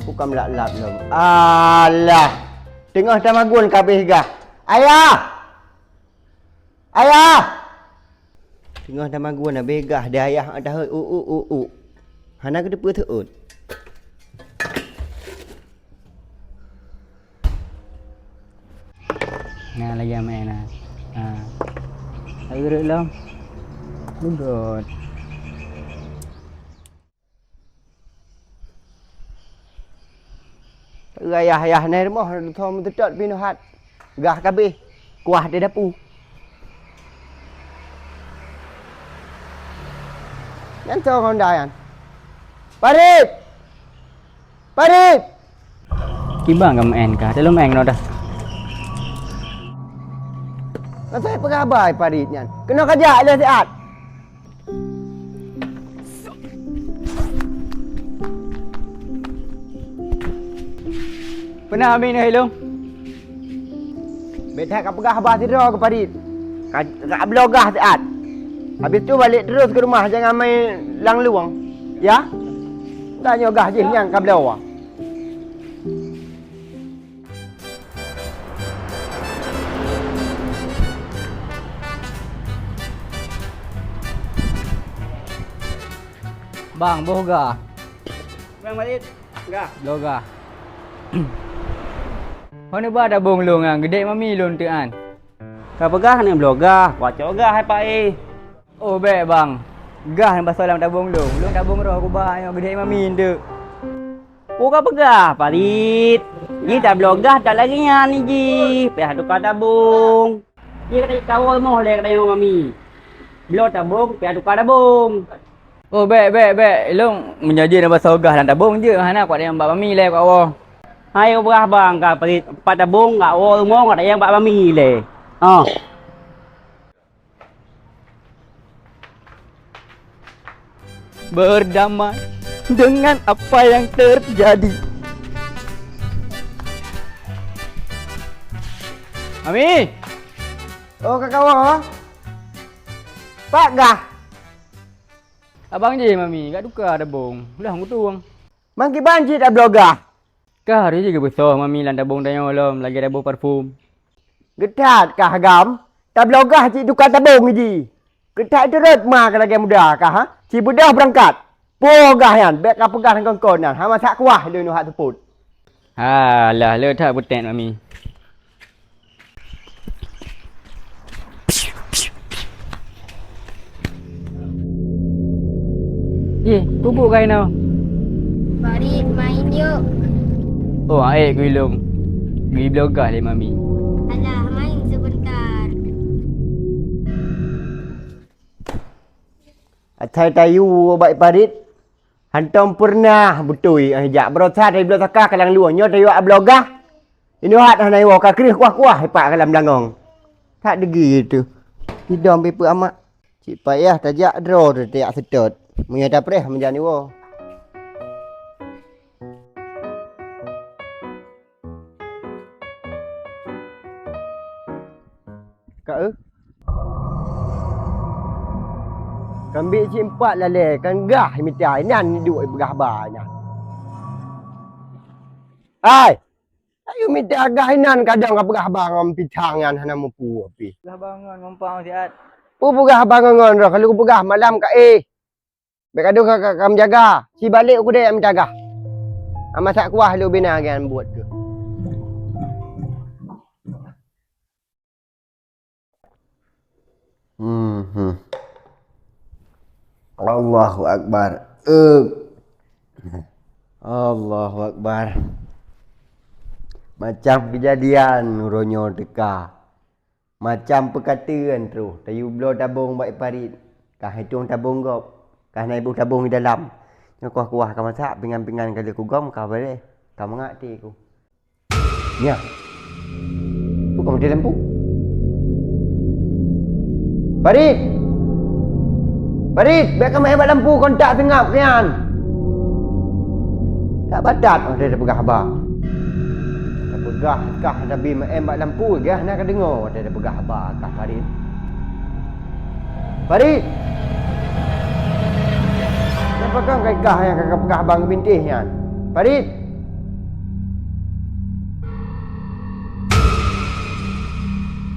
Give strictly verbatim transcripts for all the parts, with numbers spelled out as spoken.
Bukon lat-lat lom. Alah. Teungoh tamagun ka abéh gah. Ayah! Ayah! Teungoh tamagun abéh gah di ayah, taheuet u, u, u, u. Hana geuteupeue seuôt. Nah, lagèe meu'en na. Ha. Ureueng lom. Beugöt. Ayah-ayah nai rumoh, tho meuteutôt pih nyoe hat. Gah ka abéh. Kuah di dapu. Nyan soe ngon da nyan? Parit! Parit! Kiban ka meu'en ka, teuh lom meu'en keunoe dah. Asai peugah haba Parit nyan. Keunoe ka jak lé siat. Peuna Ami nyoe, Ilong? Bèk that kapeugah haba sidroe keu Parit. Ka, kabloe gah siat. Habis tu balek terus keu rumoh, jangan main lam luwang. Ya? Tanyoe gah jih nyang kabloe. Bang, boh gah. Bang Parit, gah. Bloe gah. Ho neuba tabong lôn nyan, geudek Mami lôn teuk nyan. Kapeugah aneuk bloe gah, kucok gah hai Pak eh. Oh, bèk, Bang. Gah neubasoe lam tabong lôn. Lôn tabong roh kuba nyoe geudek Mami teuk. Oh, kapeugah, Parit. Jih tabloe gah that lagèe nyan jih, payah tuka tabong. Jih ka tawoe rumoh lé ka tanyoe Mami. Bloe tabong, payah tuka tabong. Oh, bèk, bèk, bèk. Ilong meunyoe jih neubasoe gah lam tabong jeuet, hana kuat nyang bak Mami lé kuat woe. Hai, peugah bang ka Parit, pat tabong ka woe rumoh ka tayang bak Mami lé. Oh. Berdamai dengan apa yang terjadi. Mami! Oh, ka kawoe? Pat gah? Abang jih, Mami, gak tuka tabong. Udah ngutung. Mangkiban cit tabloe gah? Kah harôh jih geubeusoh Mami lam tabong tanyoe lom lagèe tabong parfum. Geuthat kah agam, tabloe gah cit tuka tabong jih. Geuthat turot ma ka lagèe muda kah, ha? Ci beudoh beurangkat. Poh gah nyan, bèk kapeugah ngon kon nyan, hana masak kuah lôn nyoe hat seupôt. Alah, le that beutet Mami. Yeh, kubu kai nau. Parit main yuk. Oh, aek ku ilong. Geubloe gah lé Mami. Alah, main sebentar. Asai tayue bak Parit, hantom peureunah beutôi, eh, jak baroesa tayue bloe saka ka lam luwa, nyoe tayue bloe gah. Inoe hat hana iwoe, ka kreueh kuah-kuah ipak ka lam blangong. That deugi teuh. Sidom pih peuamak. Cit payah tajak droe teuh tajak seutôt. Meunyoe tapreh meujan iwoe. Ka, eh? Kambek cit empat lalè, kan gah mita inan duek ipeugah haba nyan. Hai! Ayu mita gah inan kadang ka peugah haba ngon pisang nyan hana mupu pih. Peugah haba ngon mumpang siat. Peugah haba ngon, ngon roh, kalau kupeugah malam ka éh. Bèk gadoh ka, ka, ka meujaga. Sibalek u keudè mita gah. Masak kuah lé ubena geuh buet keuh. Hmm, hmm. Allahu Akbar. Eh. Allahu Akbar. Macam keujadian uroe nyoe teuka. Macam peukateuen troh, tayue bloe tabong bak Parit. Ka hitong tabong gob, ka na iboh tabong di dalam. Nyoe kuah-kuah ka masak, pingan-pingan ka lheueh kugom, ka bareh, ka mangat até ku. Nyan. Peue ka mati lampu? Parit! Parit, bèk ka meu'en bak lampu, kontak seungab keu nyan. Tak batat watèe tapeugah haba. Tapeugah kah tabi meu'en bak lampu, gah na ka deungoe watèe tapeugah haba kah Parit. Parit! Nyan pakon kai kah nyang ka peugah haba ngon bintéh nyan? Parit!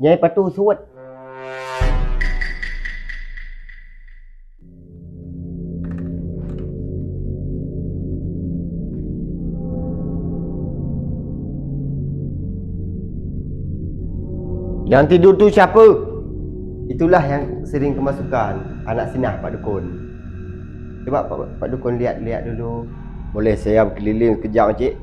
Nyai patuh suet. Nyang tidur tu siapa? Itulah yang sering kemasukan anak sinah Pak Dukun. Cuba Pak, Pak Dukun lihat-lihat dulu. Boleh saya berkeliling sekejap, Makcik?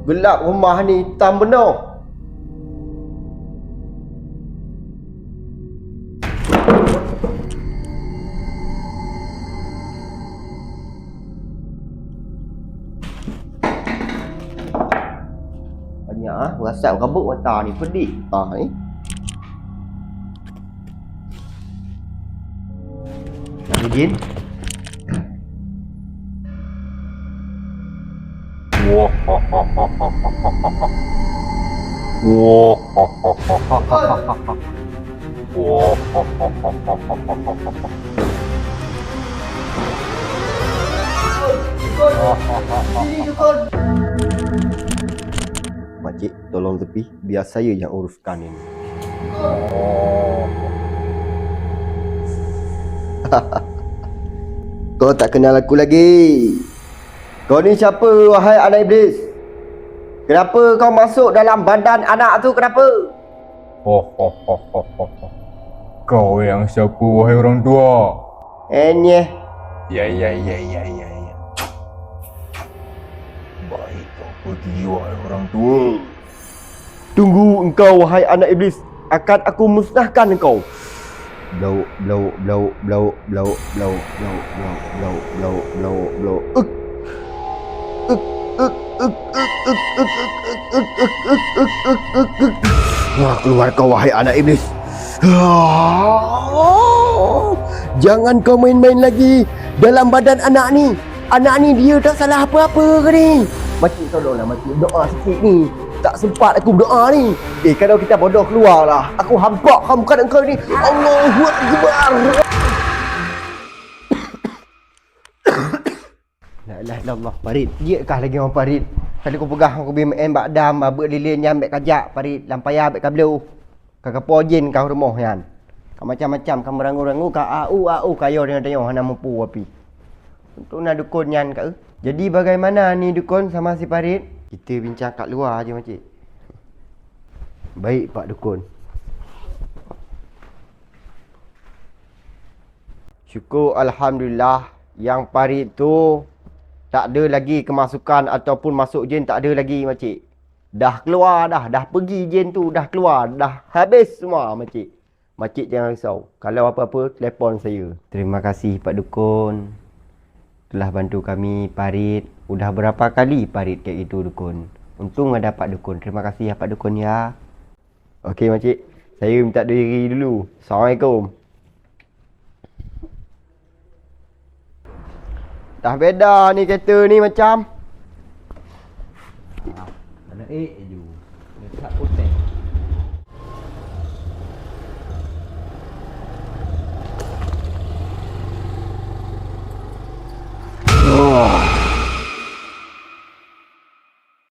Gelap rumah ni, hitam beunoe. Banyak ah, rasam kabut mata ni, pedih. Ah, ni. Ada jin. Makcik, tolong tepi, biar saya yang uruskan ini. Kau tak kenal aku lagi. Kau ni siapa, wahai anak iblis? Kenapa kau masuk dalam badan anak tu, kenapa? Kau yang siapa, wahai orang tua? Eh, nyeh. Ya, ya, ya, ya, ya, ya. Baik kau pergi, wahai orang tua. Tunggu engkau, wahai anak iblis, akan aku musnahkan engkau. Blauk, blauk, blauk. Uk. Uk, uk, uk. Wah, keluar kau, wahai anak iblis. Jangan kau main-main lagi dalam badan anak ni. Anak ni dia tak salah apa-apa ke ni? Makcik, tolonglah makcik, doa sikit ni. Tak sempat aku berdoa ni. Eh, kalau kita bodoh, keluarlah. Aku hampok kau muka engkau ni. Allahu Akbar. La ilaha illallah, Parit. Jeuet kah lagi ngon Parit? Kali ku peugah ngon ku B M N bak dam, babeuet lilin nyan bèk kajak, Parit. Lam paya bèk kabloe. Ka kapo jén kah rumoh nyan. Ka macam-macam, ka meurangu-rangu, ka au-au, ka yo tanyoe hana mupu api. Untung na dukon nyan ka, eh. Jadi bagaimana ni dukon sama si Parit? Kita bincang kat luar aja, makcik. Baik, Pak Dukon. Syukur alhamdulillah, yang Parit tu tak ada lagi kemasukan ataupun masuk jin tak ada lagi, makcik. Dah keluar dah, dah pergi jin tu, dah keluar, dah habis semua, makcik. Makcik jangan risau. Kalau apa-apa, telepon saya. Terima kasih, Pak Dukon. Telah bantu kami, Parit. Udah berapa kali Parit kayak gitu, Dukon. Untung ada Pak Dukon. Terima kasih ya, Pak Dukon, ya. Okey, makcik. Saya minta diri dulu. Assalamualaikum. Dah beda ni kereta ni macam. Anak eh je. Letak potek.